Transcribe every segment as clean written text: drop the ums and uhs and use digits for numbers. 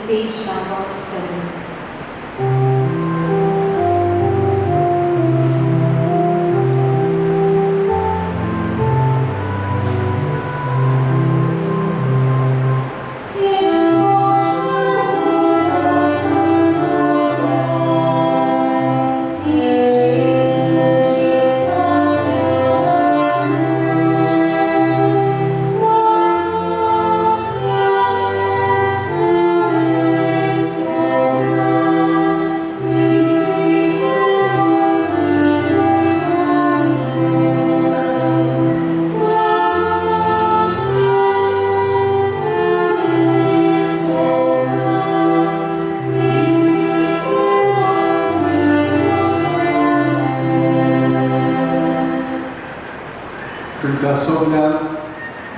page number 7. सगळ्यांक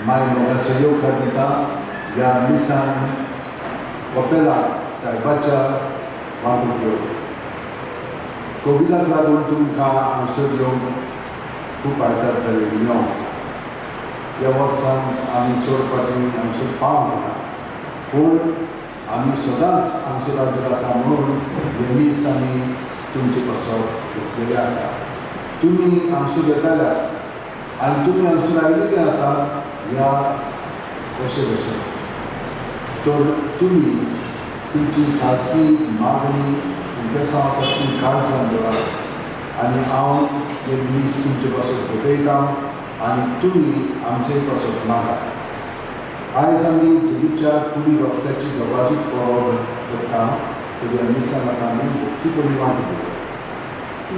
माय मोगाचो येवकार दिता ह्या मिसान कपेला सायबाच्या वांटूंक येवन कोविडाक लागून तुमकां हांगसर येवंक खूब आयतात जाले मेवंक. ह्या वर्सान आमी चड फावटी हांगसर पावंक ना, पूण आमी सदांच हांगसर हाजीर आसा म्हणून हें मीस आमी तुमचे पासत घेतलेलें आसा. तुमी हांगसर येताल्यात आनी तुमी हांगसर आयिल्ले आसा ह्या अशे भशेन, तर तुमी तुमची खाजगी मागणी इंतेसांव आसा ती काळजान दवरात आनी हांव हे मीस तुमचे पासून भेटयता आनी तुमी आमचे पासून मागात. आयज आमी जेजूच्या कुडी रक्ताची दबाजी परब करता, तर ह्या मिसान आतां आमी भक्तीपणी वांटून घेवया.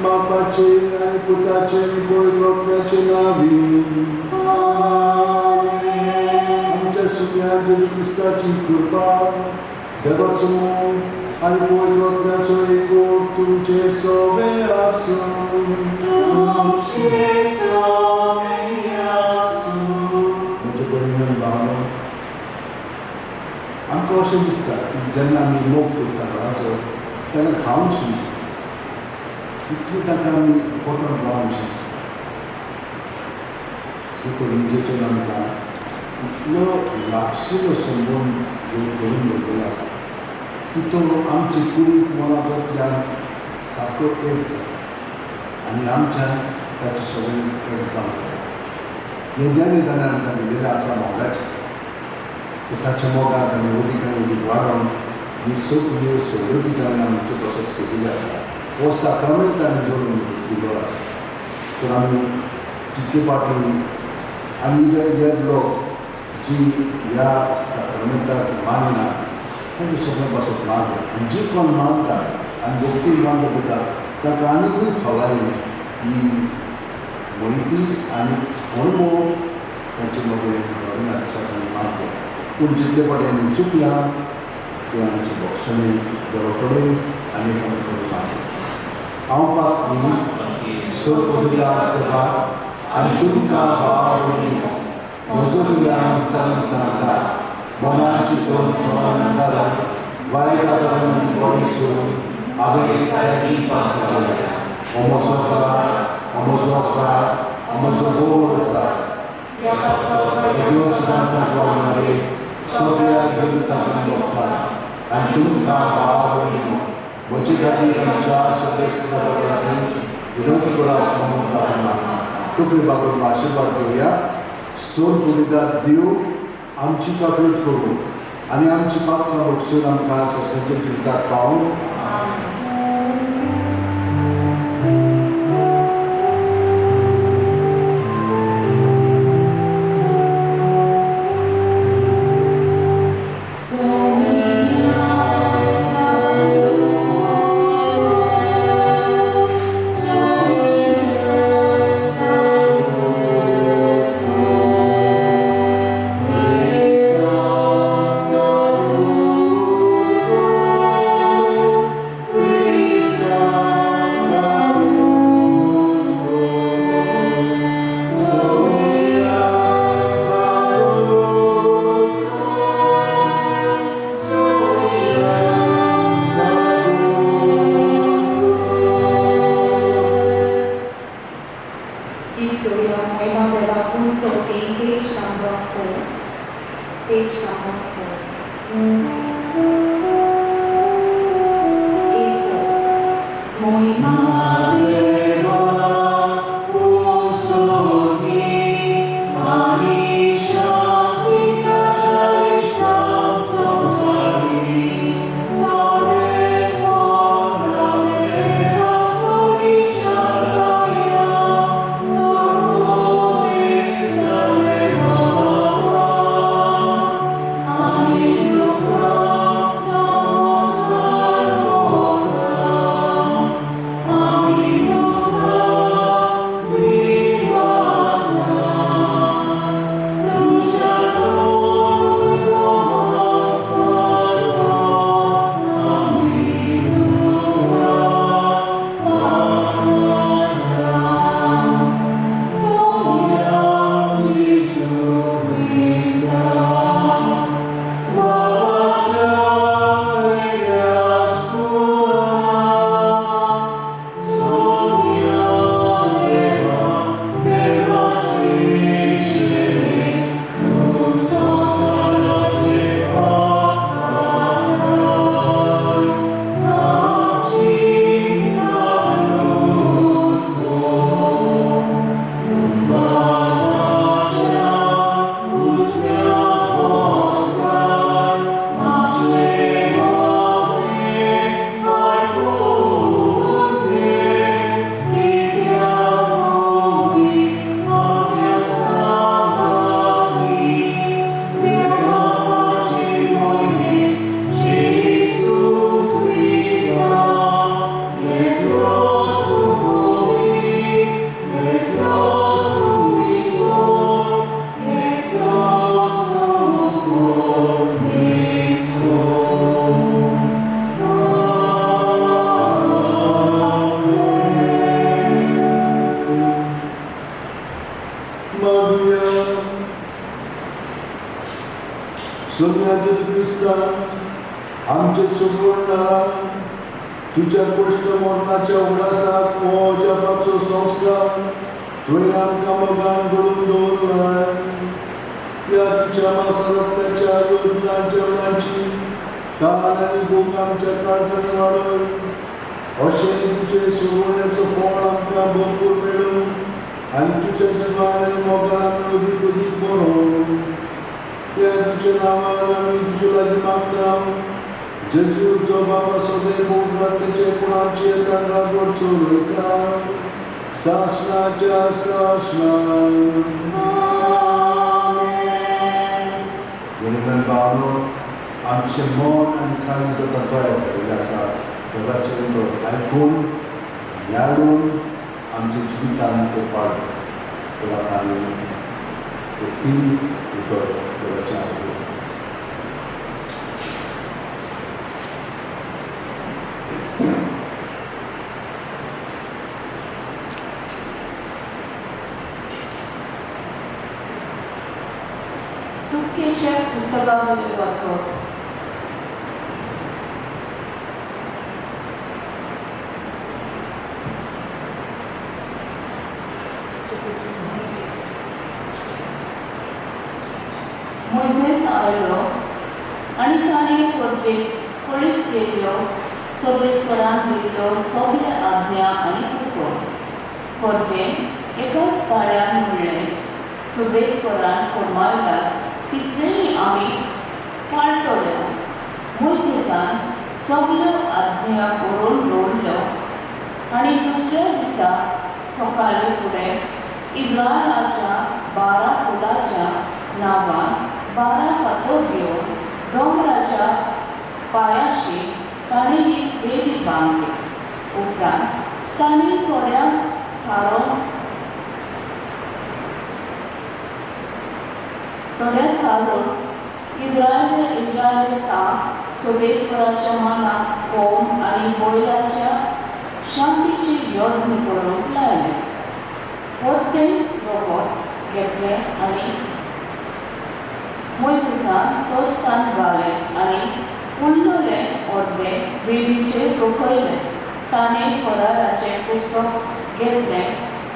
बापाचे आनी पुताचे आनी पवित्र आत्म्याचे नांवी आमच्या सुम्या जेजू क्रिस्ताची कृपा, देवाचो मोग आनी पवित्र आत्म्याचो एकोप तुमचे सवे आसूं. म्हजे परिणाम भावना, आमकां अशें दिसता की जेन्ना आमी मोग करता घराचो तेन्ना खावनशें दिसता, इतली ताका आमी पोटांत रावनशें दिसता. देखून जेजून आमकां इतलो लागशिल्लो संबंद करून दवरिल्लो आसा की तो आमचे कुडीक मनांतल्यान सारको एक जाता आनी आमच्यान ताचे सगळें एक जावंक जाता. निद्याने ताणें आमकां दिलेलें आसा मोगाचें, तर ताच्या मोगांत आमी ओदीक आनी ओदीक वाडोवन ही सगळ्यो सवलती ताणें आमचे पासत केल्ली आसा. हो साक्रामेंत ताणें जोडून दिल्लो आसा. तर आमी जितले फावटी आनी हे लोक जी ह्या साक्रामेंताक मानना तांचे सगळ्यां पासत मागता आनी जी कोण मानता आनी भक्ती मान दवरता ताका आनिकूय खोलायेन ही म्हायती आनी अणभव तांचे मदें घडून हाडच्या आमी मागता. पूण जितले फावटी आमी चुकला ते आमचे भोगसणे देवा कडेन आनी एकामेका कडेन मागता. हांव पापी सोदला देवाक आनी तुमकां भाव भयणींनो म्हजो गुन्यांव चलून सांगता. मनाची तोंड तोंडान जालां वायटा करून बरें सोडून हांवें सारकी पाप केल्या. हो म्हजो अपराध, हो म्हजो अपराध, हो म्हजो व्हड अपराध. सांगवा सगळ्या देवतांक बघता आनी तुमकां भाव भयणींनो म्हजे खातीर आमच्या सगळे विनंती करात म्हणून प्रार्थना. तकली बागोवन आशिर्वाद घेवया. सोन पुलिदार देव आमची काकळूत करूं आनी आमची पात्रां भोगसून आमकां सस्पेंच्या जिविताक पावूं. Oh. आमचे सुगुणा तुज्या कुश्ट मरणाच्या उगडासाक हो जपाचो संस्कार तुवें आमकां मोगान घडोवन दवरलाय. ह्या तुज्या मासा रक्ताच्या योजना जेवणाची तान आनी भूक आमच्या काळजांनी वाडय. अशें तुजें सुगुण्याचो फळ आमकां भरपूर मेळूं आनी तुज्या जिवान आनी मोगान आमी अदीक अदीक बरो. ह्या तुज्या नांवान आमी तुजे लागीं मागता. जेजू जो बाबा सदैव पवित्र आत्म्याच्या कुणाची येता राजवट चलयता सासणाच्या सासणां. गणितान भावनो, आमचें मन आनी काळीज आतां तयार जाल्लें आसा देवाचें उतर आयकून याडून आमच्या जिवितान तें पाळून. तर आतां आमी ते तीन उतर देवाचें आयकुया. सुक्केच्या पुस्तकावयलें वाचप. मोयजेस आयलो आनी ताणें परजेक कळीत केल्ल्यो सर्वेस्परान दिल्ल्यो सगळ्यो आज्ञा आनी हुकूम. परजेन एकाच ताळ्यान म्हणलें, सर्वेस्परान फर्मायला तितलेंय आमी पाळटले. मोयजेसान सगळ्यो आज्ञा बरोवन दवरल्यो आनी दुसऱ्या दिसा सकाळीं फुडें इज्रायलाच्या 12 कुलाच्या नांवान 12 फातर घेवन दोंगराच्या पांयाशी ताणें एक वेदी बांदली. उपरांत ताणें थोड्या थारोवन इज्रायली ताक सर्वेस्पराच्या मानाक होम आनी बैलाच्या शांतीची यत्न करूंक लायले. परतें रगत घेतलें आनी मोयजेसान पोस्तान घालें आनी उरलेलें अर्दें वेदीचेर रखयलें. ताणें कराराचें पुस्तक घेतलें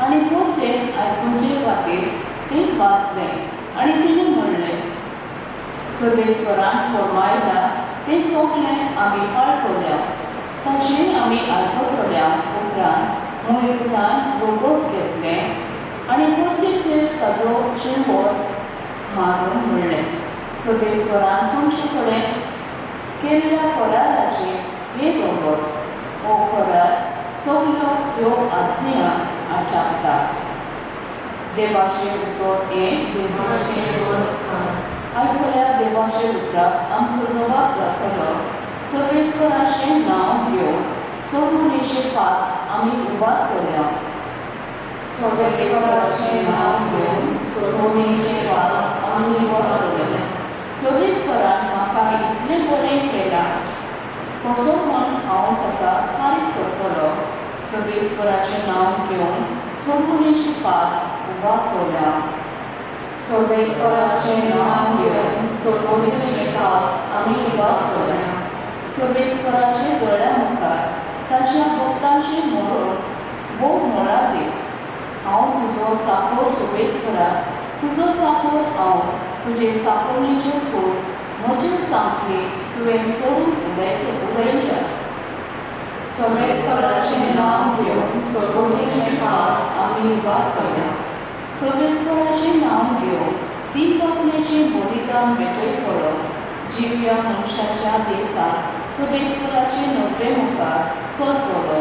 आनी परजेक आयकुचे खातीर तें वाचलें आनी तिणें म्हणलें, सर्वेस्परान फर्मायला तें सगळें आमी पाळटल्या, ताचें आमी आयकतल्या. उपरांत मोयजेसान रगत घेतलें आनी परजेचेर ताजो शिंवर मारून म्हणलें, सर्वेस्परान तुमचे कडेन केल्ल्या कराराचें हें रगत. हो करार सगळ्यो ह्यो आज्ञा आटापता. देवाचें उतर हें देवाचें आयकल्या देवाचे उतराक आमचो जबाब जातलो. सर्वेस्पराचें नांव घेवन सोडणेचें पात आमी उबारतल्या. सर्वेस्पराचें नांव घेवन सोडणेचें पात आमी उबारतले. सर्वेस्परान म्हाका इतलें बरें केलां, कसो म्हूण हांव ताका फारीक करतलो. सर्वेस्पराचें नांव घेवन सोडणेचें पात उबारतल्या. सर्वेस्पराचें नांव घेवन सोडणेचें पात आमी उबारतल्या. सर्वेस्पराचे दोळ्या मुखार ताच्या भक्तांचें मरण भोव मोलादीक. हांव तुजो चाकर सर्वेस्परा, तुजो चाकर हांव, तुजे चाकरणेचे पूत म्हज्यो सांखळी तुवें तोडून उडयल्या. सर्वेस्पराचें नांव घेवन सोडणेचें पात आमी उबारतल्या. सर्वेस्पराचें नांव घेवन ती वासनेचें बलिदान भेटयतलो. जिव्या मनशाच्या देसाक सर्वेस्पराचे नदरे मुखार चलतलो.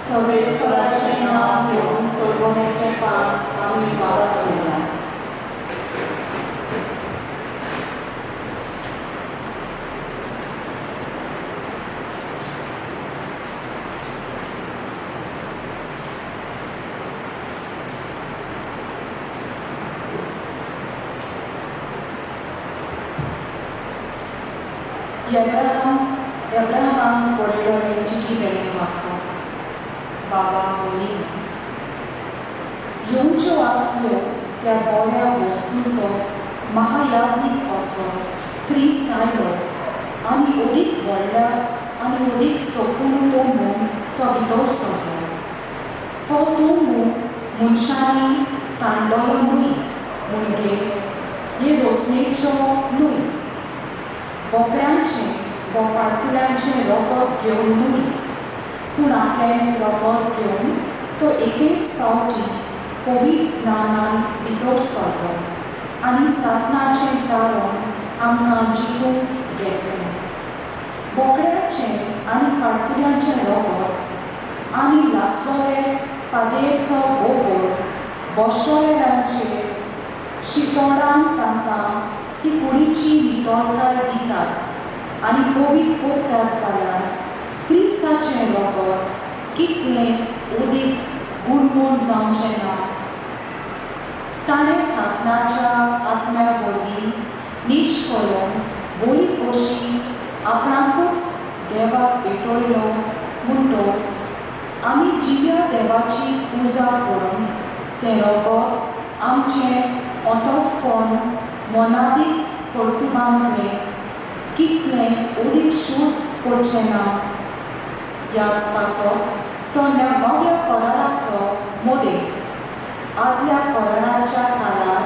सर्वेस्पराचें नांव घेवन सोडणेचें पात आमी उबारतल्या. एब्राहमाक बरयलोले चिठी वेलें वाचो. बाबा भयणीनो, येवच्यो आसल्यो त्या बऱ्या वस्तूंचो महायाज्ञीक कसो क्रिस्त आयलो आनी व्हडल्या आनी अदीक सोकून तंबून तो भितर सरलो. हो तंबू मनशांनी तांडलो न्हय, म्हणजे हे रचणेचो न्हय. बोकड्यांचें वा पाडकुल्यांचें रगत घेवन न्हय, पूण आपलेंच रगत घेवन तो एकेच फावटी पवित्र स्नानान भितर सरलो आनी सासणाचें तारण आमकां जिखून घेतलें. बोकड्याचें आनी पाडकुल्यांचें रगत आनी लासवले पादयेचो गोबोर बोशोळ्यांचेर शितोडान तांकां ही कुडीची नितळकाय दितात आनी पवित्र करतात जाल्यार क्रिस्ताचें रगत कितलें अदीक गुणगुण जावचें ना. ताणें सासणाच्या आत्म्या वरवीं निश्कलंक बोली कशी आपणाकूच देवाक भेटयलो. म्हणटच आमी जिव्या देवाची पुजा करून तें रगत आमचें अंतस्कर्ण मोनादीक कर्तुबांतलें कितलें अदीक शूट करचें ना. ह्याच पासत तो नव्या कराराचो मदेस्त आदल्या कराराच्या काळार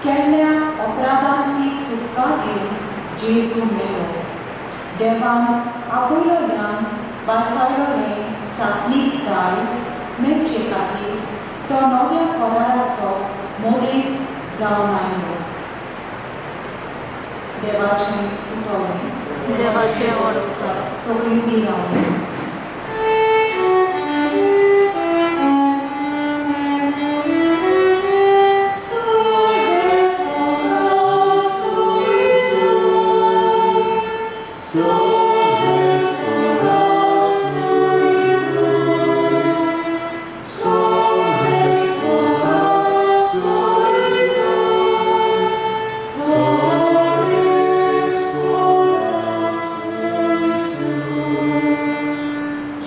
केल्ल्या अपराधांतली सुटका दिवन जेजू मेलो. देवान आपयलोल्यान बासायलोलें सासणीक दायज मेळचे खातीर तो नव्या कराराचो मदेस्त जावन आयलो. देवाचें उतरलें. देवाचें व्हड उपकार. सगळीं बी रावलें.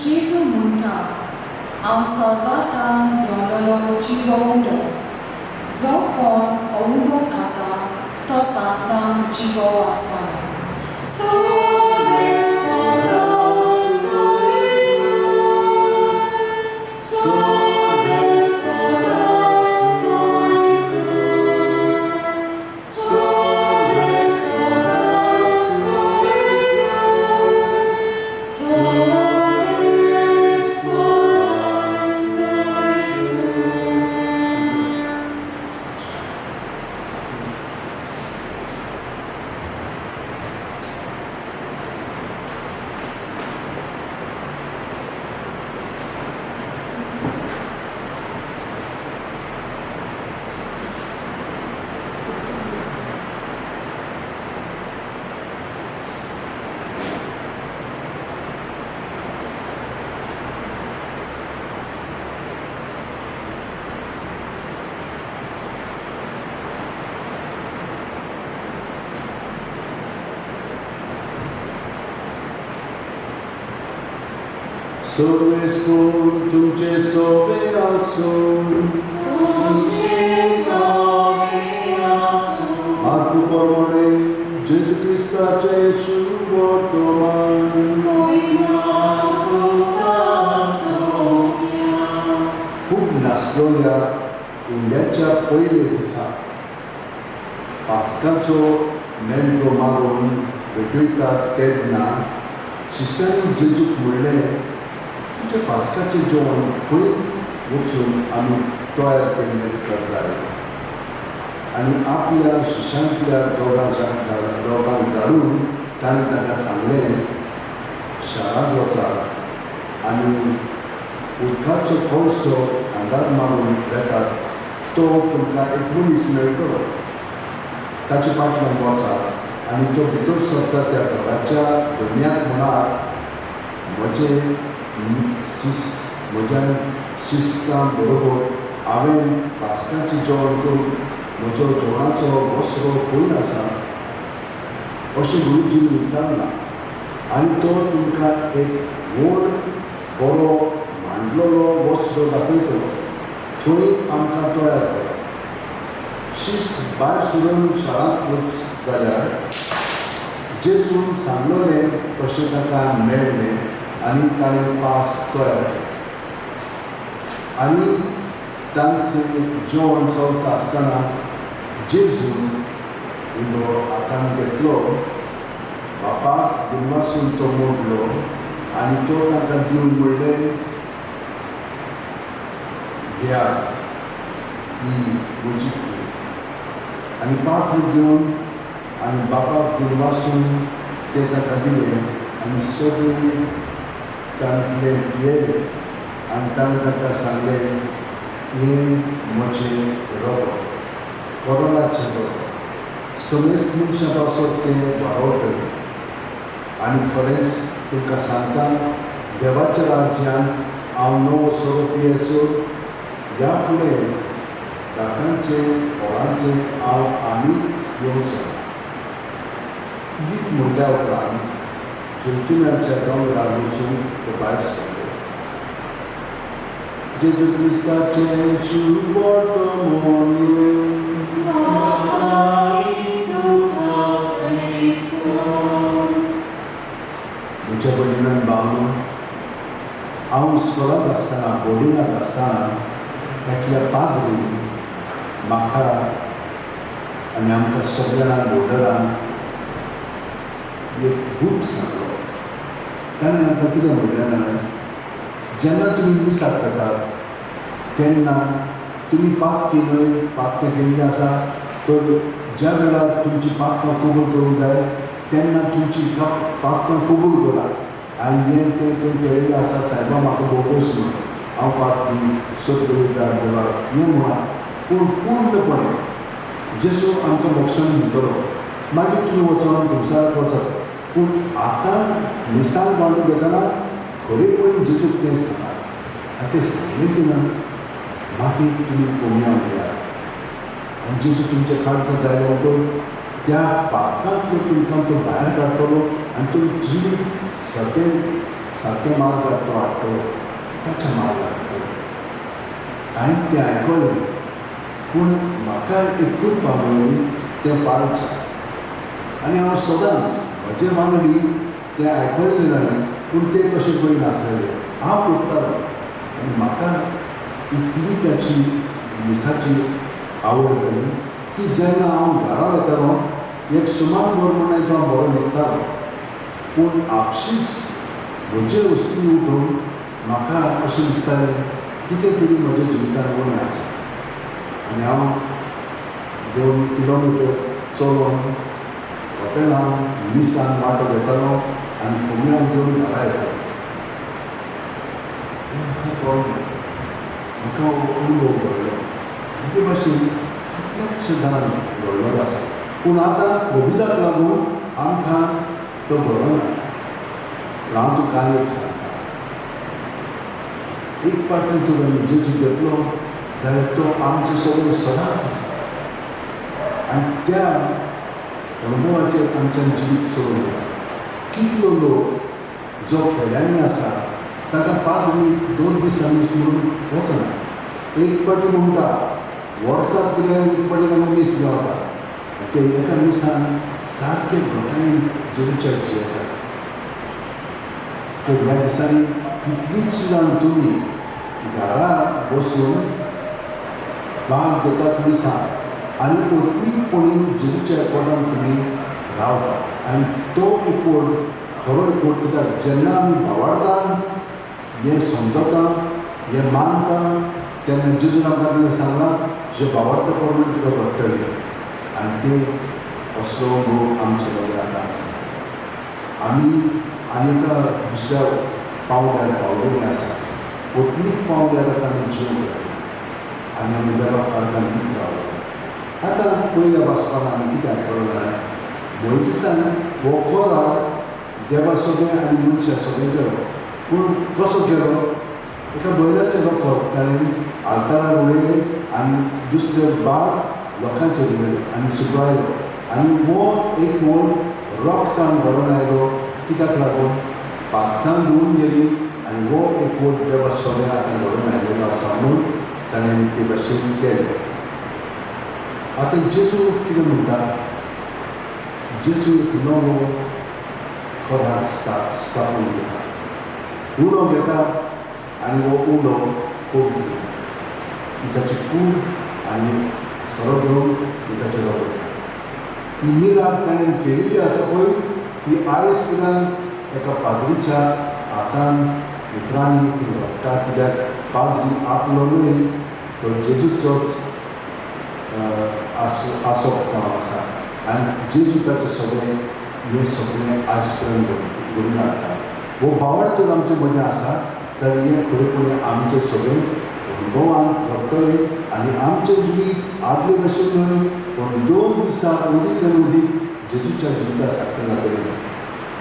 जेजू म्हणटा, हांव सर्वांतान देंवलेलो जिवो उंडो. जो कोण हो उंडो खाता तो सासणाक जिवो आसतलो. सर्वेस्पोर तुमचे सोवे आसूं. तुमचे सोवे आसूं. मार्कू प्रमाणे जेजू क्रिस्ताचें शुभ वर्तमान. फूग नासलोल्या उंड्याच्या पयले दिसा पास्काचो मेंढरो मारून भेटयतात तेन्ना शिष्यांनी जेजूक म्हणलें, तुजें पास्काचें जेवण खंय वचून आमी तयार केल्लें तुका जाय. आनी आपल्या शिष्यांतल्या दोगांक धाडून ताणें तांकां सांगलें, शारांत वचात आनी उदकाचो कळसो खांदार मारून वेतात तो तुमकां एक मनीस मेळटलो. ताचे फाटल्यान वचात आनी तो भितर सरता त्या घराच्या धनयाक म्हणात, म्हज्या शिस्तां बरोबर हांवें पास्काचें जेवण करून म्हजो जेवणाचो वसरो खंय आसा अशें गुरुजीन विचारलां. आनी तो तुमकां एक व्हड बरो मांडलेलो वस्त्र दाखयतलो, थंय आमकां तयार करा. शिस्त भायर सरून शारांत वच जाल्यार जेजून सांगलें तशें ताका मेळ्ळें आनी ताणें पास तयार केलें. आनी तांचें जेवण चलता आसतना जेजून उंडो हातान घेतलो, बापाक दिनवासून तो मोडलो आनी तो तांकां दिवन म्हणलें, घेयात, ही म्हजी कूड. आनी पात्र घेवन आनी बापाक दिनवासून तें ताका दिलें आनी सगळें तांतलें पियेलें. आनी ताणें ताका सांगलें, हें म्हजें रगत, कोरोनाचें रगत, समेस्त मनशां पासत तें वाडवतलें. आनी खरेंच तुमकां सांगता, देवाच्या राज्यांत हांव नवो सोरो पियेसो ह्या फुडें दाकांचें फळांचें हांव आनीक येवचो ना. गीत म्हणल्या उपरांत जैतुनाच्या दोंगरार वचून ते भायर सरले. जेजू क्रिस्ताचें शुभ वर्तमान. म्हज्या भयणान भावनो, हांव इस्कोलांत आसतना, बोर्डिंगांत आसतना एकल्या पाद्रीन म्हाका आनी आमकां सगळ्या बोर्डरान एक बूक सांगलो. ताणें आमकां कितें म्हणलें जाणा, जेन्ना तुमी मिसाक वतात तेन्ना तुमी पातकी न्हय, पातकां केल्लीं आसा तर ज्या वेळार तुमची पातकां कबूल करूंक जाय तेन्ना तुमची पातकां कबूल करात. आनी हें तें तें केल्लें आसा, सायबा म्हाका भोगोस न्हय, हांव पातकी सत उलयता देवाक हें म्हणा. पूण पूर्णपणे जेजू आमकां मोक्षण दितलो, मागीर तुमी वचोन कुमसाराक वचत. पूण आतां मिसांक वांटो घेतना खरेपणी जेजूक तें सांगात. आनी तें सांगलें की ना मागीर तुमी कोमयाव घेयात आनी जेजू तुमच्या काळजांत आयलो म्हणटकर त्या पातकांतलो तुमकां तो भायर काडटलो आनी तुमचें जिवीत सारकें सारकें मार्गार तो हाडटलो, ताच्या मार्गार हाडटलो. हांवें तें आयकलें, पूण म्हाका एक कृपा मेळ्ळी तें पाळचें. आनी हांव सदांच म्हजे वांगडी तें आयकल्लें जाणें, पूण तें तशें करिनासलें. हांव करतालो आनी म्हाका इतली ताची मिसाची आवड जाली की जेन्ना हांव घरा वतालो एक सुमार वर म्हणून तो हांव बरो न्हिदतालो. पूण आपशींच म्हजे वस्ती उठून म्हाका अशें दिसतालें कितें तरी म्हज्या जिवितांत उणें आसा. आनी हांव 2 किलोमिटर चलोन हॉटेलान मिसान वांटो घेतालो आनी कोमयाव घेवन घरा येतालो. तें म्हाका कळ्ळें, म्हाका अनुभव घडलो. आनी ते भाशेन कितल्याशे जाणांक घडलेलो आसा. पूण आतां कोविडाक लागून आमकां तो घडना. पूण हांव तुका एक सांगता, एक पाटी तुवें जेजू घेतलो जाल्यार तो आमचे सगळें सदांच आसा. आनी त्या अनुभवाचेर आमच्यान जिवीत सोडून गेला. कितलो लोक जो खेड्यांनी आसा ताका पाद्री 2 दिसां मीस म्हणून वचना. एक पाटी म्हणटा वर्साक कितें एक पाटी तांकां मीस गावता. ते एका मिसान सारके घटायेन जेजूच्या जियेतात. तर ह्या दिसांनी कितलींच जाण तुमी घरा बसून भाग घेतात मिसान आनी आत्मीकपणी जेजूच्या एकवटान तुमी रावतात. आनी तो एकवट खरो एकवट कित्याक जेन्ना आमी भावार्थान हें समजता, हें मानता, तेन्ना जेजून आमकां कितें सांगलां, तुज्या भावार्था प्रमाणे तुका घडटलें. आनी तें असलो अनुभव आमचे कडेन आतां आसा. आमी आनी एका दुसऱ्या पावंड्यार पावलेले आसा. आत्मीक पावंड्यार आतां आमी जिवंक लागल्या आनी आमी देवा कारणान दीत रावल्या. आतां पयल्या वाचपान आमी कितें आयकलो जाणां, मोयजेसान हो करार देवा सगळें आनी मनशा सगळें केलो. पूण कसो केलो? एका बैलाचें रगत ताणें आल्तारार उडयलें आनी दुसरें भाग लोकांचेर उडयलें आनी सुकरायलो. आनी हो एक वड रगतान भरून आयलो. कित्याक लागून? पातकां धुवन गेली आनी हो एक वड देवा सगळें आतां भरून आयलेलो आसा म्हणून ताणें ते भाशेन केलें. आतां जेजू कितें म्हणटा, जेजू एक नवो करार स्थापून घेता, उणो घेता आनी हो उणो पवित्र जाता. ती ताची कूड आनी सोरो घेवन ती ताचें रगत जाता. ही मिलाद ताणें केल्ली आसा पळय ती आयज पर्यंत एका पाद्रीच्या हातान उतरांनी ती घडटा. कित्याक पाद्री आपलो न्हय तो जेजूचोच आसप जावन आसा आनी जेजू ताचें सगळें हें सगळें आयज पर्यंत घडून हाडटा. हो भावार्थ तर आमचे मदीं आसा तर हें खरेपणी आमचें सगळें अनुभवान घडटलें आनी आमचें जिवीत आदले भशेन न्हय पूण 2 दिसां अदीक आनी अदीक जेजूच्या जिविता सारकें जातलें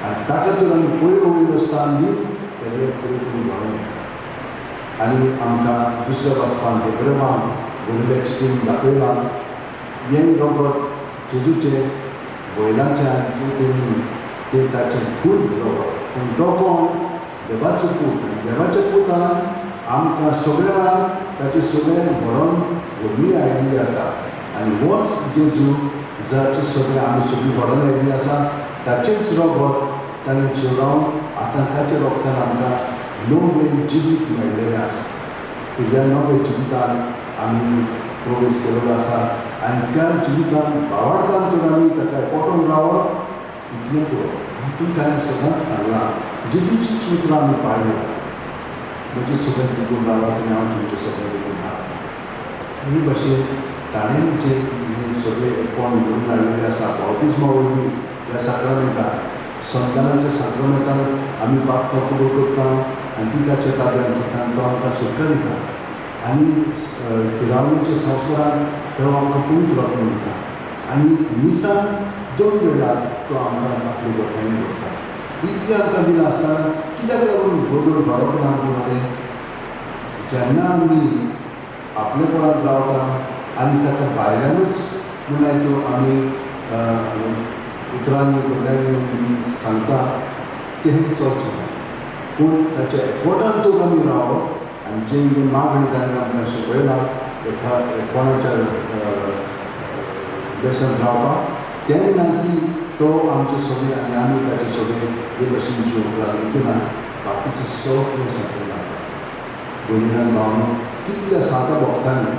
आनी ताका तर आमी पयलो वयलो स्थान दित जाल्यार खरेपणी घडोवन येता. आनी आमकां दुसऱ्या वाचपान हेब्रेवान बरयल्ल्या चिटीन दाखयलां हें रगत जेजूचें बैलाचें आनी जें तें तें ताचें खूब रगत, पूण तो कोण देवाचो पूत आनी देवाच्या पुतान आमकां सगळ्यांक ताचें सगळें घडोवन घडणी आयिल्ली आसा आनी होच जेजू जाचें सगळें आमी सगळीं घडोवन आयिल्ली आसा ताचेंच रगत ताणें चिवरावन आतां ताच्या रगतान आमकां नवें जिवीत मेळ्ळेलें आसा. तर ह्या नव्या जिवितान आमी प्रवेश केल्लो आसा आनी त्या जिवितान भावार्थान तर आमी ताका पोटोन रावप इतलें पुरो. तुमकां हांवें सदांच सांगलां जेजूचीच उतरां आमी पाळया, म्हजे सगळें तिगून रावात आनी हांव तुमचें सगळें तिगून रावता. हे भाशेन ताणें जें हें सगळें कोण घडून हाडलेलें आसा बाप्तिज्मा वरवीं ह्या साक्रामेंतान संतानाच्या साक्रामेंतान आमी पातकां कबूल करता आनी ती ताच्या ताब्यान करता आनी तो आमकां सुटका दिता आनी थिरावणेच्या संस्कारान तो आमकां पवित्र आत्मो दिता आनी मिसान 2 वेळार तो आमकां आपले गोठ्यांनी दवरता. इतलें आमकां दिलां आसतना कित्याक लागून बदल घडप ना आमचे? जेन्ना आमी आपलेपणांत रावता आनी ताका भायल्यानूच म्हणल्यार त्यो आमी उतरांनी कडल्यानी सांगता तें चलचें ना, पूण ताच्या एकवटान तर आमी रावप आनी जें कितें मागणी ताणें आमकां शिकयलां एका कोणाच्या बेसांत रावपाक तेन्ना की तो आमचे सगळे आनी आमी ताचे सगळे हे भशेन जिवंक लागले की ना बाकीचें सगळें सारकें लागता. भयणीन भावांनो कितल्या साता भोगतांनी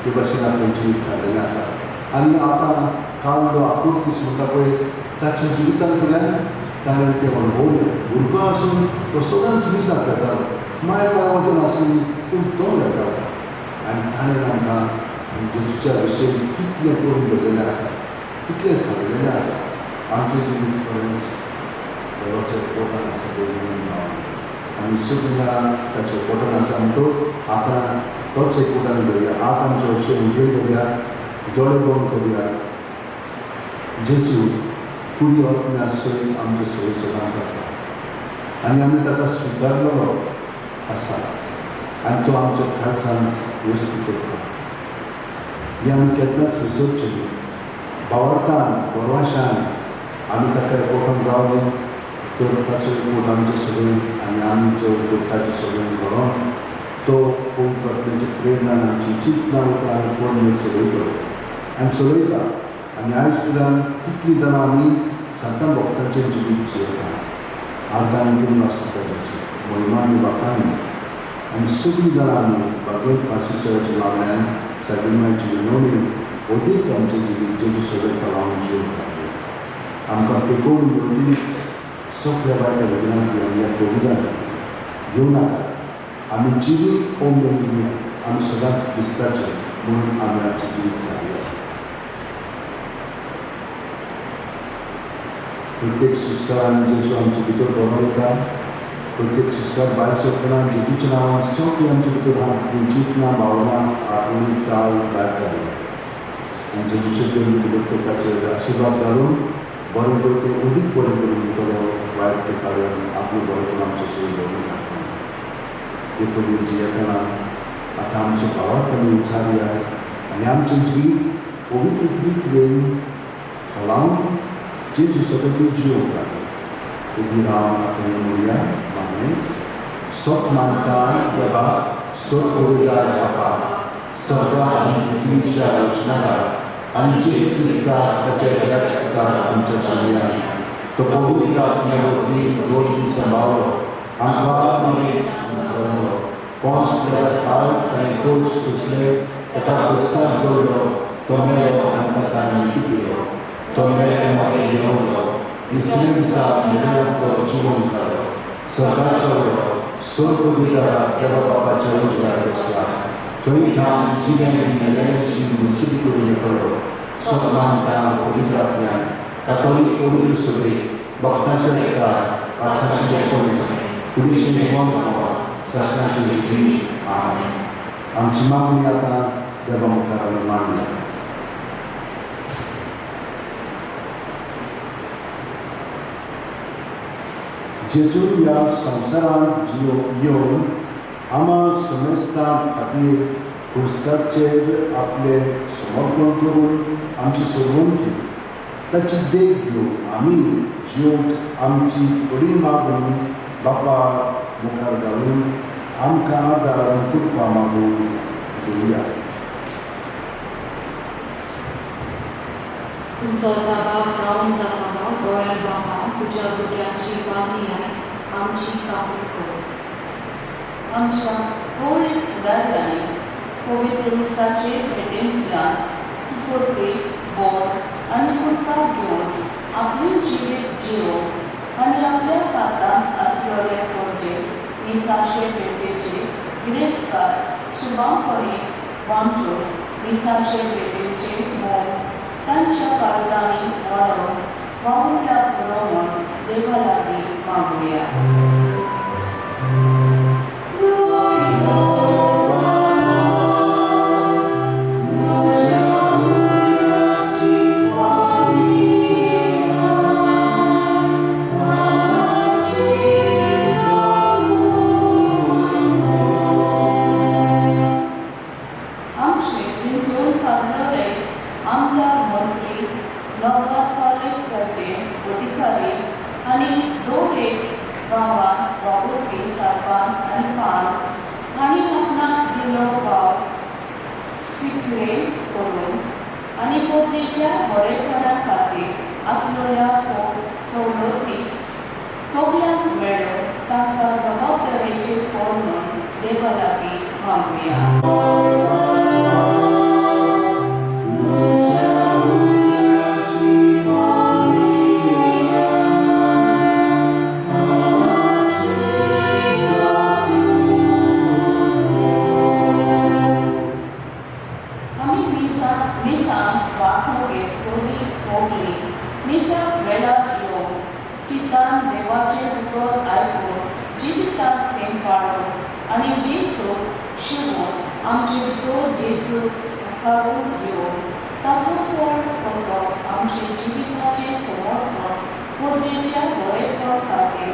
हे भशेन आपलें जिवीत सारलेलें आसा आनी आतां काल जो आकुर्तीस म्हणटा पळय ताच्या जिवितान फुडल्यान ताणें तें अणभवलें. भुरगो आसून तो सदांच मिसाक वेतालो, माय पांय वचनासली पूण तो वेतालो आनी ताणें आमकां जेजूच्या विशयी कितलें करून दवरलेलें आसा, कितलें सांगलेलें आसा. आमचें जिवीत खरेंच देवाच्या पोटान आसा. भयणीन भावांनो आमी सगळीं जाणां ताच्या पोटान आसा म्हणटो आतां तोच एक पोटान धरया, आतां आमचे अशें उगेर करुया, दोळे बंद करुया. जेजू कुडी आत्म्या सयत आमचे सगळे सदांच आसा आनी आमी ताका स्विकारलेलो आसा आनी तो आमच्या काळजान वस्तू करता. हें आमी केन्नाच विसरचें न्हय. भावार्थान बरवाशान आमी ताका एकवटान रावले तर ताचो एकवट आमचे सगळें आनी आमचो एकवट ताचे सगळें घडोवन तो पवित्र आत्म्याच्या प्रेरणान आमची चिंतनां उतरां आनी पडणूक चलयतलो आनी चलयता. आनी आयज पर्यंत कितलीं जाणां आमी सांतां भक्तांचें जिवीत जियेता, आर्दान दिवन आसता ताचो महिमा आनी वाखाण आनी सगळीं जाणां आमी भागवत फ्रांसीसच्या मागण्यान सागिमाची विनवणी अदीक आमचें जिवीत जेजू सगळें फलावन जिवंक लागले. आमकां पेकोवन मेळटलीच सगळ्या वायट लग्नांतली आनी ह्या कोविडांतली घेवं नाका. आमी जिवीत ओ मेळुया, आमी सदांच क्रिस्ताचें म्हणून आमी आमचें जिवीत सारया. प्रत्येक संस्कारान जेजू आमचे भितर बरो येता, प्रत्येक संस्कार भायर सरतना जेजूच्या नांवान सगळें आमचे भितर हात चिंतना भावना आठवणी चाल भायर काडल्या आनी जेजूचे देव तो ताचेर आशिर्वाद घालून बरें पळय तें अदीक बरें करून दितलो, वायट तें काडून आपलें बरेंपण आमचें सगळें घडोवन हाडटलो. देखून जियेतना आतां आमचो भावार्थ आमी उचारया आनी आमचें जिवीत पवित्र त्रित्वेन खोलावन जेजू सगळें जिवंक लागले. उबी रावन आतां हें म्हणया मागणें. सत मानता देवाक सत बापा सगळ्या आनी पृथ्वीच्या रचनाकार आनी जेजू क्रिस्ताक ताच्या एकाच पुताक आमच्या सोडया तो पवित्र आत्म्या कुडी सांबाळ्ळो, आंकवार मरेक सरलो, पोंस पिलाताक ताणें कोच पुसले, ताका खुर्साक जोडलो, तो मेलो आनी ताका निकिपिलो. तो मेले मदें येवलो, तिसऱ्या दिसा मेल्ल्यांतलो जिवन जालो, स्वर्गार चडलो, स्वर्गदुतारा देवा बापाच्या उजव्यार बसला, थंय थावन जिवें मेल्ल्यांची मुन्सुबी करून येतलो. सत मानता पवित्र आत्म्यान, कातोलीक पवित्र सभेक, भक्तांचो एकार, पातकांचे क्षमणे, कुडीचें जिवनपण, सासणाची जीण. आमेन. आमची मागणी आतां देवा मुखार आमी मांडया. जेजू ह्या संवसारांत येवन आमा समेस्तां खातीर खुर्साचेर आपलें समर्पण करून आमची सोडवण केली. ताची देख घेवन आमी जिवंक आमची थोडी मागणी बापा मुखार घालून आमकां आदार आनी कृपा मागून घेवया. तुमचो जाबाब गावन जातालो, दोयाल बाबा, तुज्या भुरग्यांची मागणी आयक, आमची काकूट कर. आमच्या कवळी फुडाऱ्यांनी पवित्र मिसाचे भेटेंतल्यान सुफुर्ती, बोल आनी कृपा घेवन आपलें जिवीत जिवोवन आनी आपल्या हातांत आसलेले पोरजे मिसाचे भेटेचे गिरेस्तार सुबावपणी वांटून मिसाचे भेटेचे मोग तांच्या काळजांनी वाडोवन वावुरल्या पुरो म्हूण देवा लागीं मागुया. आमचे विंचून काडलेले आमदार, मंत्री, नगरपालिकेचे अधिकारी आनी दर एक गांवांत वावुरपी सरपंच आनी पंच हांणी आपणाक दिलो वावर फिकरे करून आनी पोरजेच्या बरेपणा खातीर आसलेल्या सवलती सगल्यांक मेळोवन तांकां जबाबदारेचें कर म्हूण देवा लागीं मागुया. आमी मिसांत वांटो घेतलोली सगळीं मिसाक वेळार येवन चिंतान देवाचें उतर आयकून जिवितांत तें पाळून आनी जेजूक शिवून आमचे भितर जेजू मुखारून येवन ताचो फळ कसो आमचे जिविताचें समर्पण पोरजेच्या बरेपण खातीर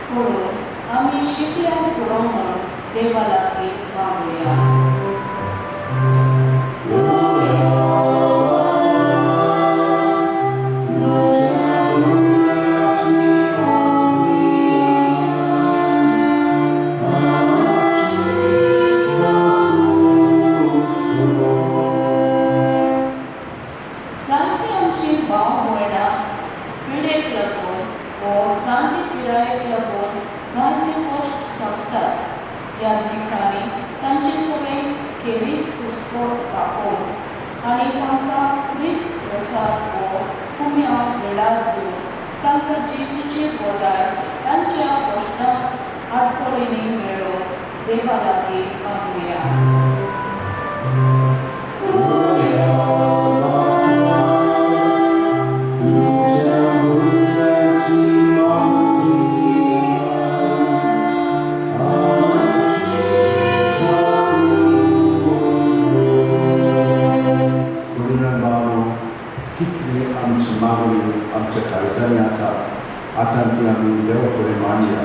करून आमी शिकल्यार पुरो म्हूण देवा लागीं मागुया. जाणटे आमची भाव भयणां पिडेक लागून वो जाणटे पिरायेक लागून जाणटे कश्ट सोंसतात. ह्या दिकांनी तांचे सगळें खेरीत हुस्को दाखोवन आनी तांकां क्रिस्त प्रसाद वो कुम्यांव वेळार दिवन तांकां जेजूचे बोटार तांच्या कश्टां आडखळींनी मेळोवन देवा लागीं मागुया. कितली आमची मागणी आमच्या काळजांनी आसा, आतां ती आमी देवा फुडें मांडया.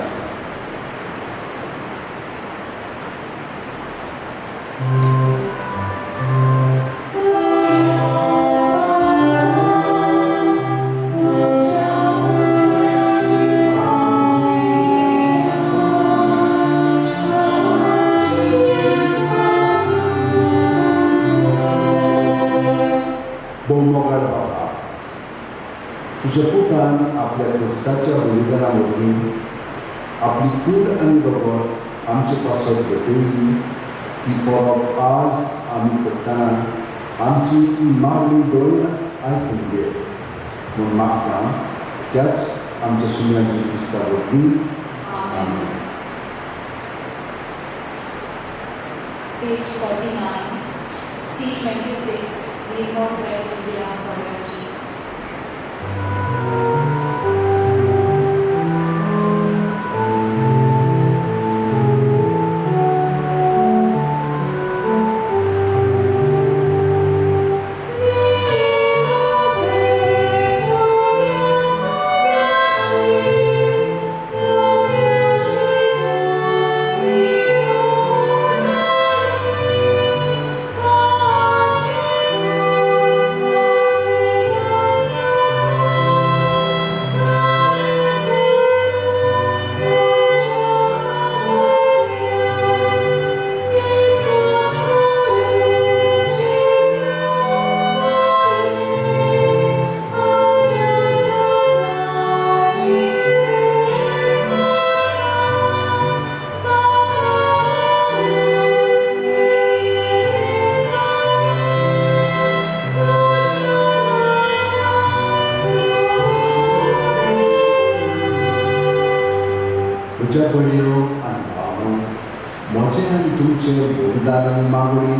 भोवमोगाळ बाबा, तुज्या पुतान आपल्या खुर्साच्या बलिदाना वरवीं आपली कूड आनी रगत आमचे पासत भेटयली ती परब आज आमी करतना आमची ही मागणी दोळे आयकून घे म्हूण मागता त्याच आमच्या सुम्याची क्रिस्ता वरवीं. आमेन. Page 39, C26, निर्मळ भेट दिवया सगळ्यांची. म्हज्या भयणीनो आनी भावांनो, म्हजें आनी तुमचें बलिदान आनी मागणी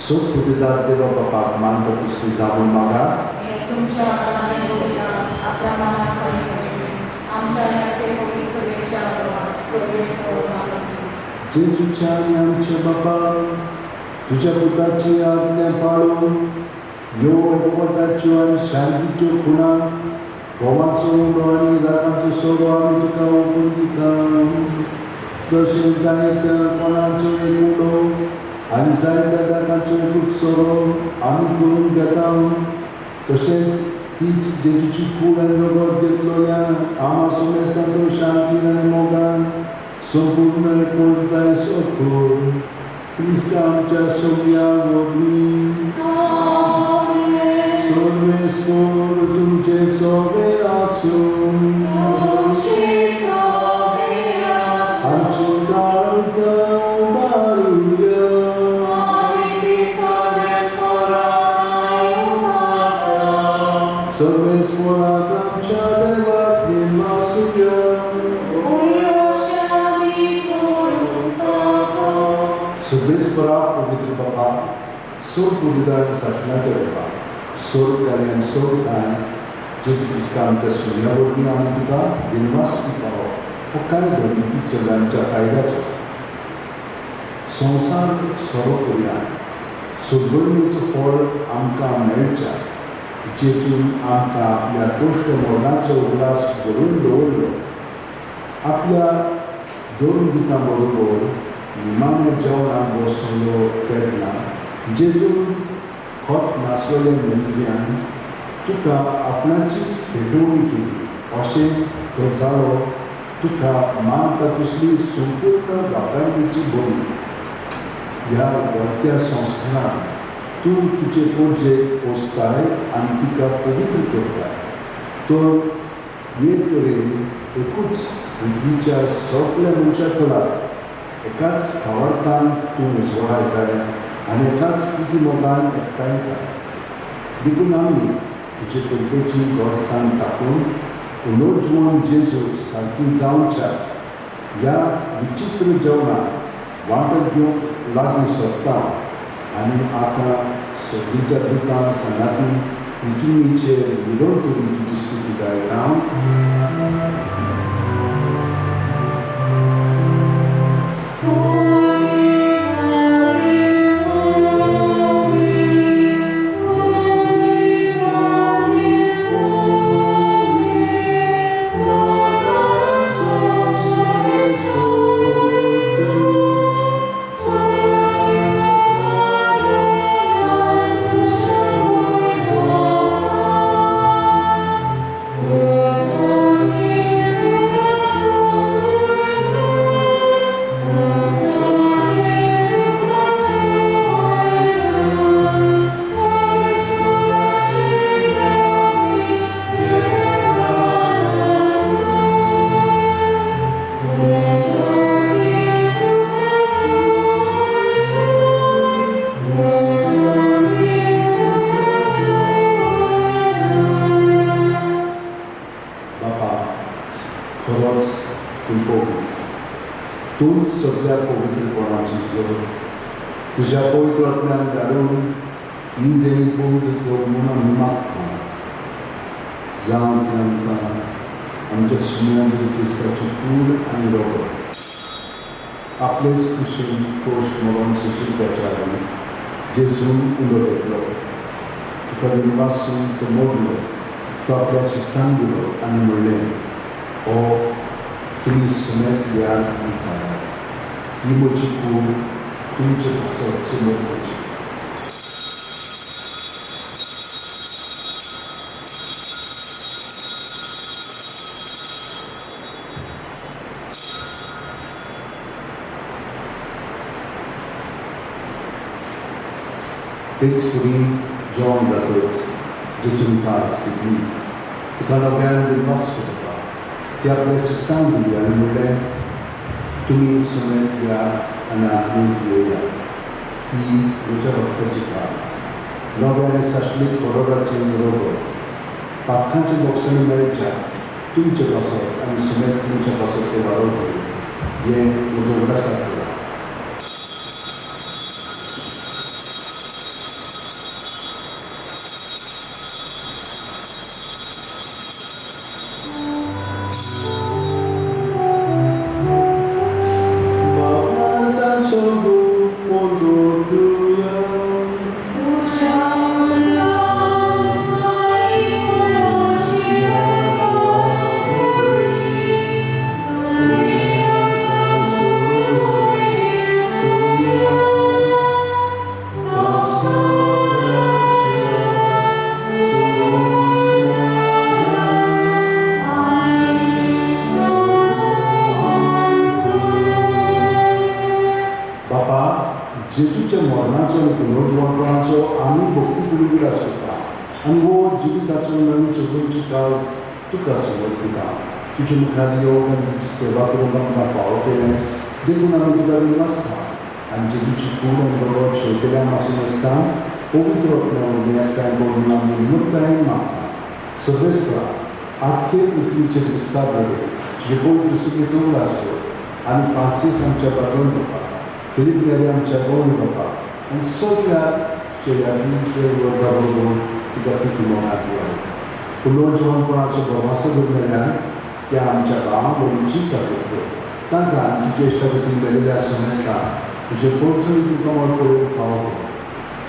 सोद देवा बापाक मानता तसली जावन मागा. तुमच्या आनी बलिदान आपल्या मनात आमच्या ते पवित्र सभेच्या सर्वेस्पर. जेजूच्या आनी आमच्या बापा तुज्या पुताची आज्ञा पाळून ह्यो एकवटाच्यो आनी शांतीच्यो खुणा घोवाचो उलो आनी रागाचो सोरो आमी तुका ओंपून दिता. तशें जायत्या कोणाचो एक उलो आनी जायत्या रागाचो एकूच सोरो आमी करून घेता. तशेंच तीच जेजूची कूड आनी रगत घेतलोल्या आमा सुमेस्तांतो शांतीन आनी मोगान संपूर्ण एकवट जाय सो क्रिस्ता आमच्या सोम्या वरवीं. सर्वेस्पर तुमचे सोवे आसूं. आमची काळजां मारुया. सर्वेस्पराक आमच्या देवाक देवासुया. सर्वेस्परा पवित्र बाबा सोड पुलिदान सासणाच्या देवा सोड कार्यान सोड काय जेजू क्रिस्ता आमच्या सुन्या वरवीं आमी तुका दिनवास दिता. हो कायदो नितीचो आमच्या फायद्याचो संवसार सोरो करुया सोडवणेचो फळ आमकां मेळच्या जेजून आमकां आपल्या कश्ट मरणाचो उगडास भरून दवरलो. आपल्या दोन दुतां बरोबर निमाण्या जेवणाक बसलो तेन्ना जेजून खत नासलेल्या मनशान तुका आपणाचीच भेटवणी केली अशें तो जालो तुका मानता तसली संपूर्ण वाखाणीची बोली. ह्या व्हडत्या संस्कारान तूं तुजे पोरजेक पोसताय आनी तिका पवित्र करताय तर एक तरेन एकूच पृथ्वीच्या सगळ्या मनशा कला एकाच भावार्थान तूं उजवाडायताय आनी एकाच प्रिती मोगान एकठांयताय. देखून आमी तुजे कृपेची गोडसाण चाकून पुनर्जिवन जेजू सारकी जावच्या ह्या विचित्र जेवणाक वांटो घेवंक लागीं सोदता आनी आतां सगळींच्या दुतां सांगाती पृथ्वीचेर निरंतरी तुजी स्तुती गायता. Oh, तूं पवित्र, तूंच सगळ्या पवित्रपणाची जोड. तुज्या पवित्र आत्म्यान घालून ही देणी पवित्र कर म्हूण आमी मागता. जावं ती आमकां आमच्या सुम्या जेजू क्रिस्ताची कूड आनी रगत आपलेच कुशीन कोश मरण सोंसूपाच्या आदी जेजून उलो घेतलो, तुका दिनवासून तो मोडलो, तो आपल्या शिसान दिलो आनी म्हणलें, हो तुमी सुमेस घेयात आनी खायात, ही म्हजी कूड तुमचे पासत समर्पची. तेच फुडें जेवण जातच जेजून काज घेतली, तुका नव्यान दिनवास करता, ती आपल्या शिसान दिली आनी म्हणलें, तुमी सुमेस घेयात आनी आंखणी पियेयात, ही म्हज्या रक्ताची काज, नव्या आनी साश्मीक बरोबराचें रगत, पातकांचें बोक्षण मेळच्या तुमचे पासत आनी सुमेस तुमच्या पासत तें वाडवतलें, हें म्हज्या उगडासाक करात. जेजूच्या मरणाचो आनी पुनर्जिवणपणाचो आमी भक्ती उगडास करता आनी हो जिविताचो नवीन सगळ्यांची काळज तुका समर्पिता. तुजे मुखार येवन आनी तुजी सेवा करूंक आमकां फावो केलें देखून आमी तुका दिनवासता आनी जेजूची कूड आनी रगत शेवटेल्या मासून आसता पवित्र आत्म्या एकठांय करून आमी नम्रतायेन मागता. सगळेच आख्खे पृथ्वीचेर विस्तार जाले तुजे पवित्र सुखेचो उगडास कर आनी फ्रांसीस आमच्या बाबून बापा, फिलीप नेरी आमच्या गोवन बापा आनी सगळ्या चेड्यांचे वर्गा बरोबर तुका कितें मोगात वाडयता. पुनर्जिवणपणाचो भरवंसो दवरलेल्यान त्या आमच्या भावा भयणीची काकूट कर, तांकां तुजे इश्टागतीन मेळिल्ल्या समेस्तां तुजे पोरचून तुका पळोवंक फावो कर.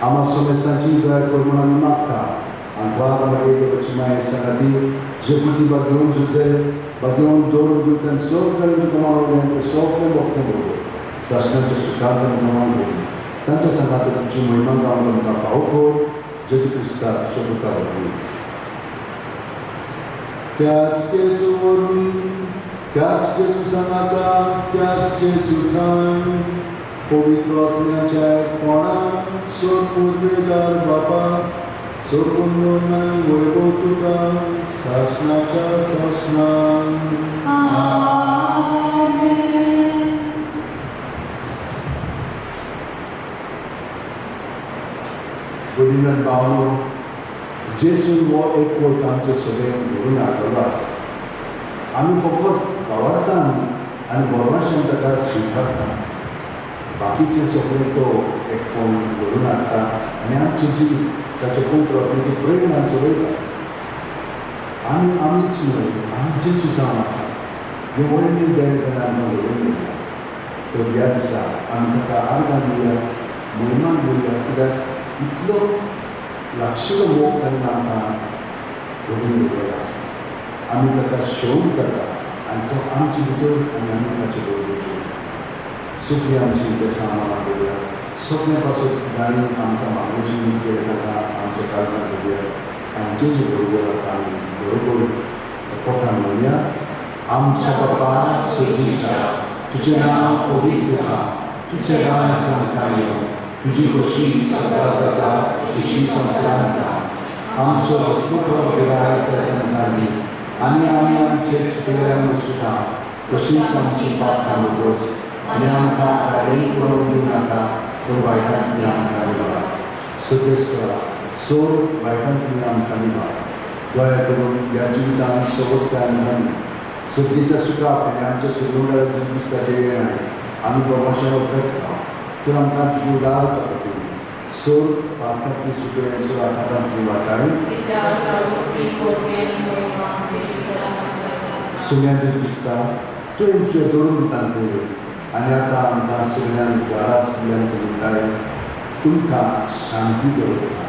आमा समेस्तांची दया कर म्हूण आमी मागता आनी वार मागीर देवाची माये सांगाती तुजे पुती बागेवन झुजे बागेवन दवर दिवन आनी सगळें तुका मागलें तें सगळें भोगतें बरोबर सासणाच्या सुखांत आमकां मागली तांच्या सांगात तुजी महिमा गावंक आमकां फावो कर. जेजू क्रिस्ता तुज्या पुता वरवीं. त्याच जेजू वरवीं, त्याच जेजू सांगाता, त्याच जेजू ठाण पवित्र आत्म्याच्या एकपणान सोड पुर्वेदार बापा सोडून वैभव तुका सासणाच्या सासणान. वडिलान भावनो, जेजून हो एकवट आमचे सगळें घडून हाडलेलो आसा. आमी फकत भावार्थान आनी बरवाशान ताका स्विकारता, बाकीचें सगळें तो एकपण घडून हाडटा आनी आमचें जिवीत ताच्या पवित्र आत्म्याची प्रेरणा चलयता. आमी आमीच न्हय, आमी जेजू जावन आसा हें व्हडलें देणें ताणें आमकां घडोवन दिलां. तर ह्या दिसा आमी ताका आर्गां दिवया, महिमा दिवया, कित्याक इतलो लागशिल्लो मोग ताणें आमकां घडोवन दिलेलो आसा. आमी ताका शेवट जाता आनी तो आमचे भितर आनी आमी ताचे बरोबर जेवता. सुखी आमची ते सामानां दवरया, सगळ्या पासून जाणी आमकां मागणेची नीत केलें ताका आमच्या काळजान दवरया आनी जेजू बरोबर आतां आमी बरोबर पोटान म्हणया. आमच्या बापा सुगीच्या, तुजें नांव पवित्र जावं, तुजें राज आमकां येवं, तुजी खोशी सदां जाता तशी संवसारांत जावं. आमचो दिसपट्टो गिरायक आमकां दी आनी आमी आमचे चुकलेल्यांक बसता तशीच आमची पातकां उगोच आनी आमकां फायदें पळोवन दिवं नाका, पूण वायटांतली आमकां निवार. सुखेस्परा सोड वायटांतली आमकां निवार. दया करून ह्या जिवितांत सवस्काय आमकां दी. सुखीच्या सुखा आनी आमच्या सुगंधाची दिसताचे येणार आमी बाबाच्या उतरता तर आमकां तुजी उदारता खातीर सोर पार्थांतली सुखयांचो आकारांतली वाटाय सुम्यांचे दिसता तुवें तुज्या दोन दितान पळय आनी आतां आमकां सगळ्यांक घरा सगळ्यांक म्हणटाय तुमकां शांती दवरता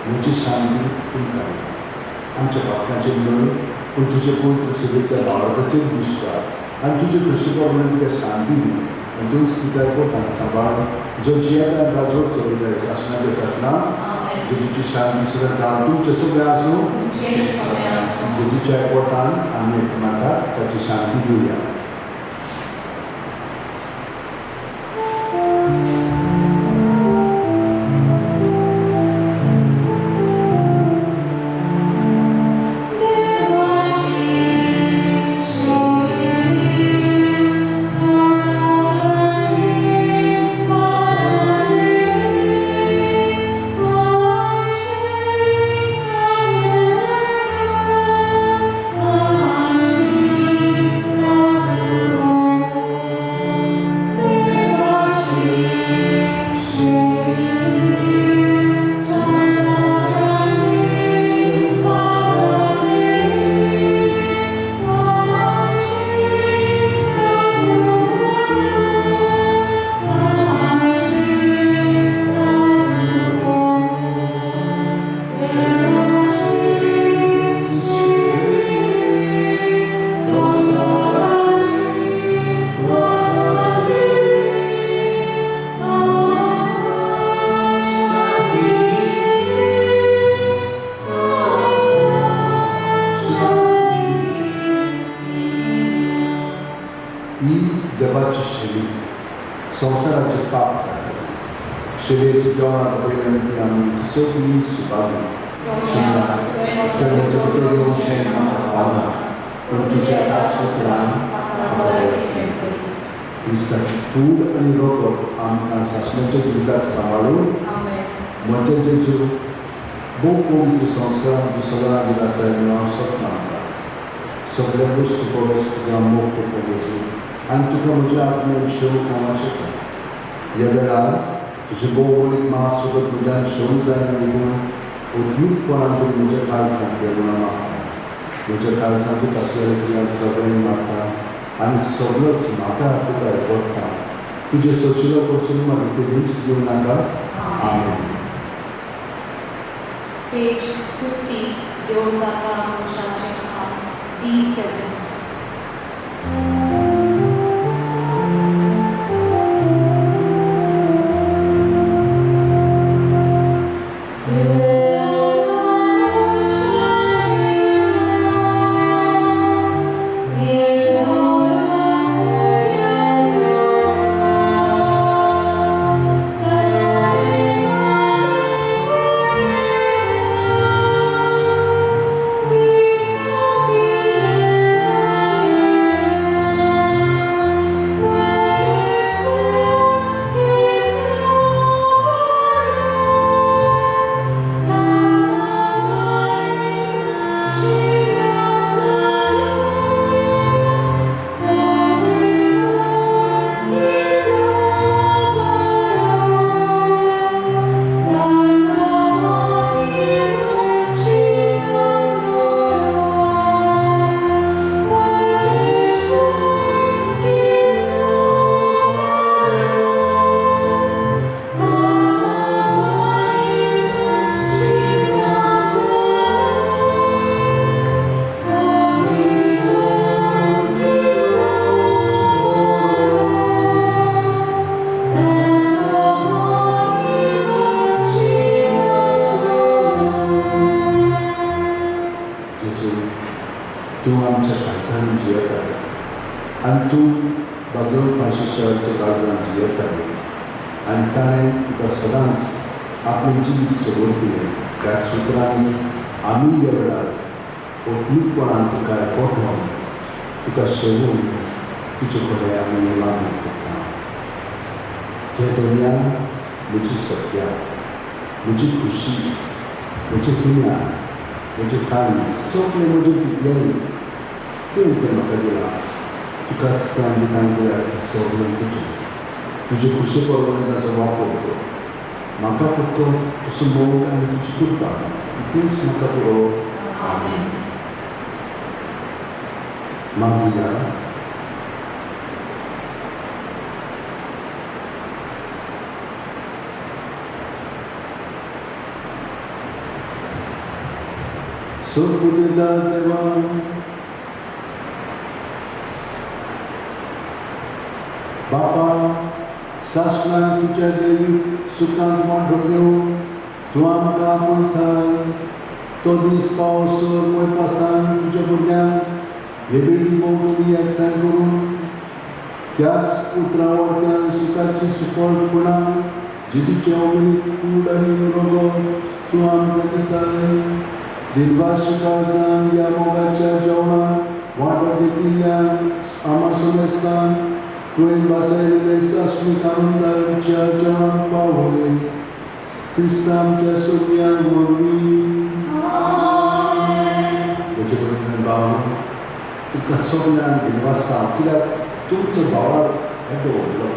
म्हजी शांती तुमकां दिता आमच्या पापकांचेर न्हय पूण तुजे पवित्र सभेच्या भावार्थाचेर विश्वास आनी तुजे कृशिपा म्हणून तुका शांती दी आनी तूंच तुका कोटान सांबाळ जो जियेता राजवट चलयता सासणाचे सासणा जेजूची शांती सुद्दां तुमचें सगळें आसूं जेजूच्या पोटान आमी एकमेकाक ताची शांती दिवया. संवसाराचे पाप काडटली शेलयेच्या जेवणाक पयल्यान ती आमी सगळीं सुबारली सगळ्यांचे भितर येवचें आमकां फावना पूण तुज्या एका सुत्रान क्रिस्ताची कूड आनी रोगत आमकां सासणाच्या जिविताक सांबाळून म्हजें जेजू भोव पवित्र संस्कारान तूं सदां जिवाचा म्हणून हांव सत मानता. सगळ्या गोश्टी परस तुजो मोग करता जेजू आनी तुका म्हज्या आत्म्यान शेव खावंक शकता. ह्या वेळार तुजें भोव मोलीक मांस सोबत म्हज्यान शेवंक जायना देखून उद्मीकपणान तूं म्हज्या काळजांत देवळां मागता. म्हज्या काळजांतूच आसलेल्या क्रिया तुका बरें मागता आनी सगळोच म्हाका तुका पडटा. तुजें सोशिलो कडसून म्हाका केदींच दिवं नाका. आमेन. पेज 50, देव जाता मनशाचें खाण, D7. तूं आमच्या काळजान जियेता आनी तूं बागेवन फ्रांसिसाच्या काळजान जियेता आनी ताणें तुका सदांच आपलें जिवीत समर्पिलें. त्या सुत्रांनी आमी ह्या वेळार ओत्मीकपणान तुका पठोवन तुका शेवून तुजे कडेन आमी मागणी करता. हे दुनिया म्हजी सत्या, म्हजी खुशी, म्हजें गिन्यान, म्हजें काळीज, सगळें म्हजें तितलें. तुवें तें म्हाका दिलां तुकाच तें दिता कित्याक सगळें तुजें तुजे खुशी प्रमाणे ताचो वापर कर म्हाका फक्त तुजो मोग आनी तुजी कृपा इतलेंच म्हाका पुरो. आमेन. मागया. सोपुदेदार देवा बापा सासणान तुज्या देवी सुखांत वांटो घेवन तूं आमकां आपयताय तो दीस पावसर वयपासान तुज्या भुरग्यांक हे बेगी भोंवतणी एकठांय करून त्याच उतरां वरत्यान सुखाची सुफळ खुणां जेजूचे अमृत कूड आनी रगत तूं आमकां दिताय. दिलवाशी काळजान ह्या मोगाच्या जेवणाक वांटो घेतिल्ल्यान आमा समेस्तान तुवें भासायिल्ले सासणीक आनंदाच्या जेवणाक पावय. क्रिस्तांव आमच्या सोम्या वरवीं. म्हजे कडेन भाव तुका सगळ्यांक दिलवासता कित्याक तुमचो भावार येदो व्हडलो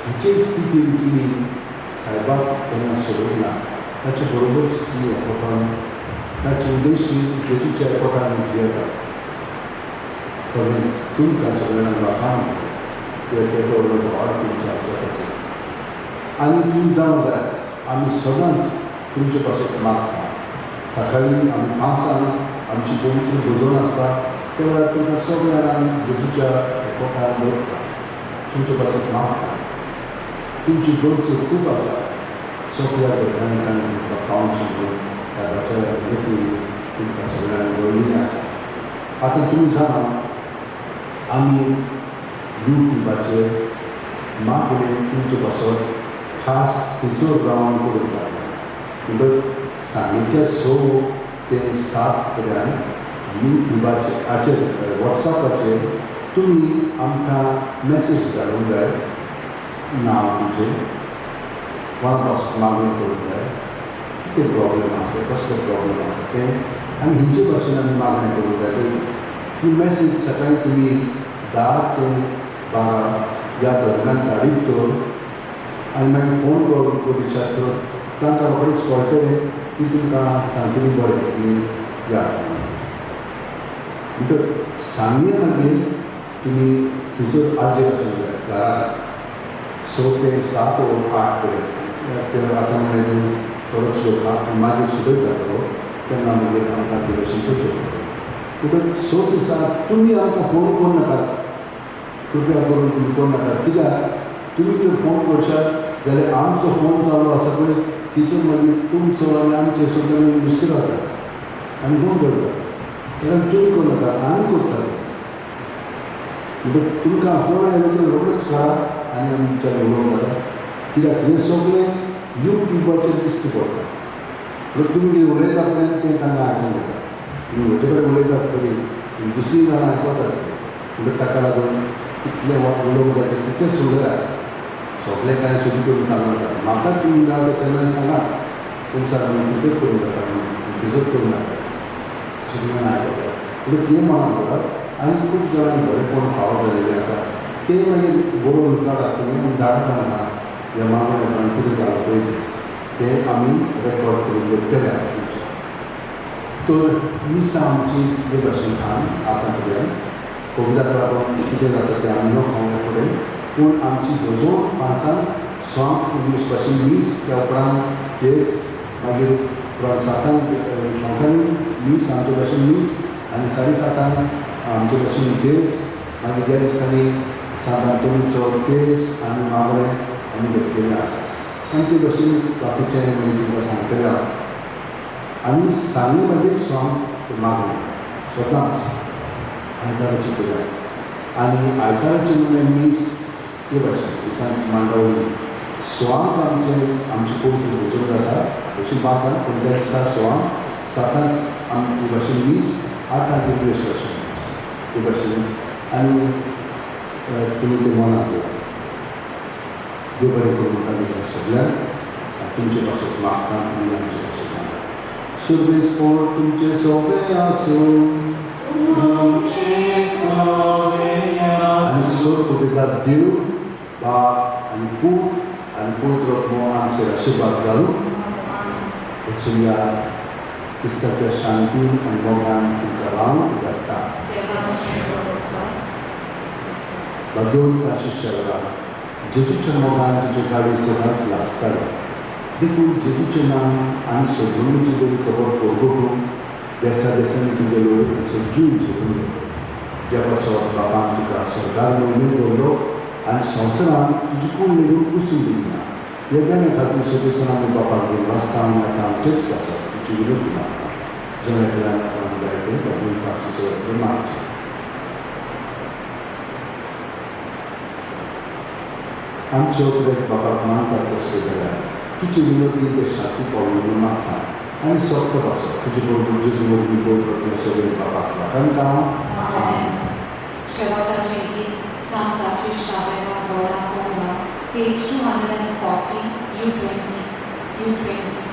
खंयचेय स्थितीन तुमी सायबाक केन्ना सोडूंक ना ताचे बरोबरच तुमी एकवटान ताचे उद्देशी जेजूच्या एकवटान जियेतात. खरें तुमकां सगळ्यांक वाखाण कित्याक येदो व्हडलो भावार तुमचो आसा ताचेर आनी तुमी जाणूं जाय आमी सदांच तुमचे पासत मागता. सकाळीं आमी 5 आमची पवित्र भोजन आसता त्या वेळार तुमकां सगळ्या जाणांक जेजूच्या एकवटान दवरता तुमचे पासत मागता. तुमची गरज खूब आसा सगळ्या गरजांनी ताणें तुमकां पावचें म्हणून सायबाच्या वतीन तुमकां सगळ्यांक दवरिल्लें आसा. आतां तुमी जाणा आमी युट्यूबाचेर मागणें तुमचे पासत खास थंयचो रावंड करूंक लागला. म्हणटकच सांजेच्या 6 ते 7 पर्यंत युट्यूबाचेर हाचेर वॉट्सॅपाचेर तुमी आमकां मॅसेज धाडूंक जाय नांव तुमचें कोणा पासून मागणें करूंक जाय कितें प्रॉब्लम आसा कसलो प्रॉब्लम आसा तें आनी हिंचे भाशेन आमी मागणें करूंक जाय. ही मॅसेज सकाळीं तुमी 10 ते 12 ह्या दरम्यान धाडीत तर आनी मागीर फोन करून करीशात तर तांकां रोखडेच कळटलें की तुमकां सांगतलीं बरें तुमी या म्हणटकच सांगे मागीर तुमी थंयसर आजेर आसूंक जाय घरांत 6 ते 7 वा 8 पर्यंत ते आतां म्हणल्यार थोडोच लोक मागीर सुबेज जातलो तेन्ना मागीर आमकां ते भशेन करचें पडटलें. म्हणटकच 6 ते 7 तुमी आमकां फोन करूं नाकात कृपया करून तुमी करूं नाकात कित्याक तुमी जर फोन करशात जाल्यार आमचो फोन चालू आसा पळय तिचो मागीर तुमचो आनी आमचें सगळें नुस्तें जाता आनी गोंदळ जाता. कारण तुमी करूं नाकात आमी करतात. म्हणटकच तुमकां फोन आयलो तर रोखडोच काडात आनी आमच्या उलोवंक जाता कित्याक हें सगळें युट्यूबाचेर दिश्टी पडटा. म्हणटकच तुमी कितें उलयतात पळय तें तांकां आयकूंक येता. तुमी म्हजे कडेन उलयतात पळय दुसरीं जाणां आयकतात तें. म्हणटकच ताका लागून कितलें उलोवंक जाता तितलेंच उलयात सगळें कांय सुरू करून सांगू नाका. म्हाका तुमी मेळटा तेन्ना सांगात तुमच्या थंयसर करूंक जाता म्हणून थंयसर करूं नाका दुसरीं जाणां आयकतात. म्हणटकच तें मनान दवरात आनी खूब जाणांक बरेंपण फावो जाल्लें आसा तें मागीर बरोवन काडात तुमी आनी धाडात आमकां ह्या मागण्या कितें जालां पळय तें आमी रेकॉर्ड करून दवरतले तुमचें. तर मिसां आमची हे भाशेन आहा आतां पर्यंत कोविडाक लागून कितें जाता तें आमी न्हू खावंक फुडें पूण आमची भोजवण 5 6 इंग्लीश भाशेन मीस त्या उपरांत तेच मागीर उपरांत 7 लोकांनी मीस आमचे भाशेन मीस आनी 7:30 आमचे भाशेन तेच मागीर त्या दिसांनी 7 तुमचो तेच आनी मागणें आमी घेतलेलें आसा. आनी ते भाशेन बाकीचें मागीर तुमकां सांगतलें हांव. आनी सांगे मागीर 6 मागणें स्वताच आयताराची पुजा आनी आयताराचें म्हणल्यार मीस हे भाशेन मिसांच मांडावळ 6 आमचें आमची पवित्र भोजन जाता अशी 5 पूण त्या दिसा 6 7 आमचे भाशेन मीस 8 इंग्लीश भाशेन मीस ते भाशेन आनी तुमी तें मनात दवरात. देव बरें करूं म्हणटा तुमकां सगळ्यांक तुमचे पासत मागता आनी आमचे पासत मागता. सुरवेस पोट तुमचें सगळें आसूं. आनी सोद उलयतात देव बाप आनी पूत आनी पवित्र आत्मो आमचेर आशिर्वाद घालूं. वचुया, क्रिस्ताच्या शांतीन आनी मोगान तुमकां रावंक धाडटा. भाग्यवंत फ्रांसीस शेवरा, जेजूच्या मोगान तुजे गाडी सदांच लासताले, देखून जेजूचें नांव आनी सद्गुरूची बरी खबर परगटूंक देसा देसांनी तुजे लोक आमचो जीव झोकून गेलो. ज्या पासत बाबान तुका सरकार मोहिमेक दवरलो आनी संवसारान तुजी कूड लेगून पुसून दिली ना, ह्या देण्या खातीर सदोसन आमी बापाक दिनवासता आनी आतां आमचेच पासत तुजी विनंती मागता. जण एकल्यान आपणाक जाय तें भाग्यवंत फ्रांसीस शेवरा मागचें. आमचे उतरेक बापाक मानतात तसलें जाल्यार तुजी विनोदी ते शांती पावली म्हणून मागता आनी सोंपतो पासत तुजे बरोबर जेजू वरवीं पवित्र सगळे बापाक वाटांता. आमेन. शेवटाचें गीत सान फ्रांसीस शावेरा बोरा कोंगा, page 240, U20, U20.